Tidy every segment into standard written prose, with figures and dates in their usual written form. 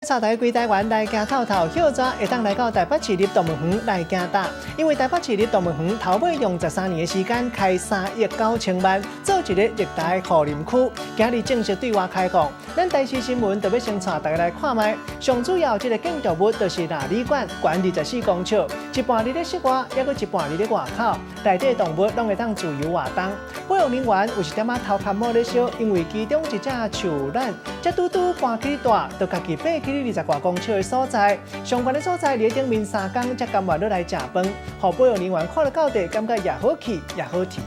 帶大家規台灣來行透透，歇逝會當來到台北市立動物園來行搭，因為台北市立動物園頭尾用13年的時間開3億9千萬，做一个熱帶雨林區，今日正式對外開放。咱台視新聞特別先帶大家來看覓，上主要這个建築物就是納里館，懸24公尺，一半佇咧室外，猶閣一半佇咧外口，內底動物攏會當自由活動。保育人員有一點仔頭殼帽咧燒，因為其中一隻樹懶，才拄拄搬去蹛，就家己爬去20外公尺的所在，上懸的所在佇頂面3工才甘願落來食飯，予保育人員看了到底，感覺也好氣也好啼。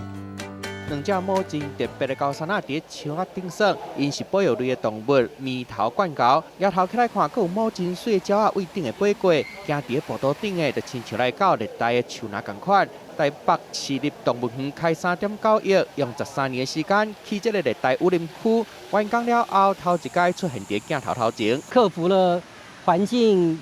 兩隻毛真特別的猴山仔佇樹仔頂耍，𪜶是保育類的動物，獼頭冠猴。搖頭起來看，閣有毛真媠的鳥仔對頂會飛過，行佇步道頂的，就親像來到熱帶的樹林仝款。台北市立動物園開3.9億，用13年的時間起這个熱帶雨林區，完工了後，頭一擺出現佇鏡頭頭前。克服了環境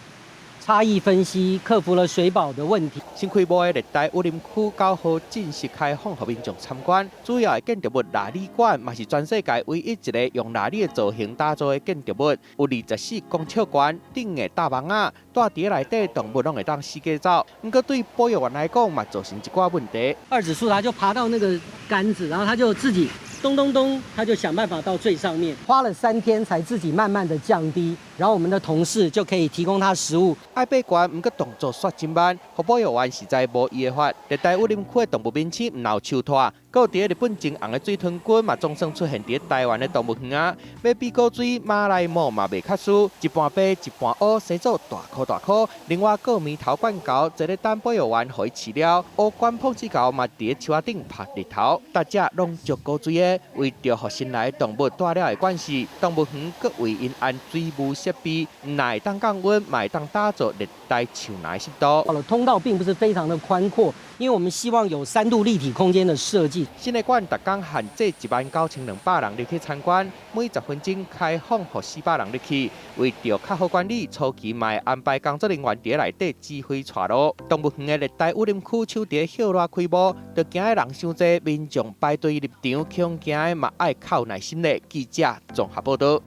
差異分析，克服了水飽的問題。新開幕的熱帶雨林區9號正式開放，予民眾參觀。主要的建築物納里館，嘛是全世界唯一一个用納里的造型打造的建築物，有24公尺懸，頂的罩網仔，蹛佇內底動物攏會當四界走。毋過對保育員來講，嘛造成一寡問題。二指樹它就爬到那個桿子，然後它就自己咚咚咚，它就想辦法到最上面，花了3天才自己慢慢的降低，然後我們的同事就可以提供它食物。愛爬懸，毋過動作煞真慢，予保育員實在無伊的法。熱帶雨林區的動物免飼，毋有樹拖，閣有佇日本真紅的水豚菌嘛，總算出現佇台灣的動物園啊。欲比古錐馬來貘嘛袂較輸，一半白一半烏，生做大箍大箍。另外，閣有獼頭冠猴，坐咧等保育員予伊飼了。烏冠椪子猴嘛佇咧樹仔頂曬日頭，逐隻攏足古錐的。為著予新來的動物蹛了會慣勢，動物園閣為𪜶安水霧設備，毋但會當降溫，嘛會當打造熱帶樹林的濕度。通道並不是非常的寬闊，因為我們希望有3度立體空間的設計。新的館逐工限制19,200人入去參觀，每10分鐘開放予400人入去。為著較好管理，初期嘛會安排工作人員佇內底指揮帶路。動物園的熱帶雨林區首佇歇熱開幕，就驚的人傷濟，民眾排隊入場，恐驚的嘛愛較有耐心咧。記者綜合報導。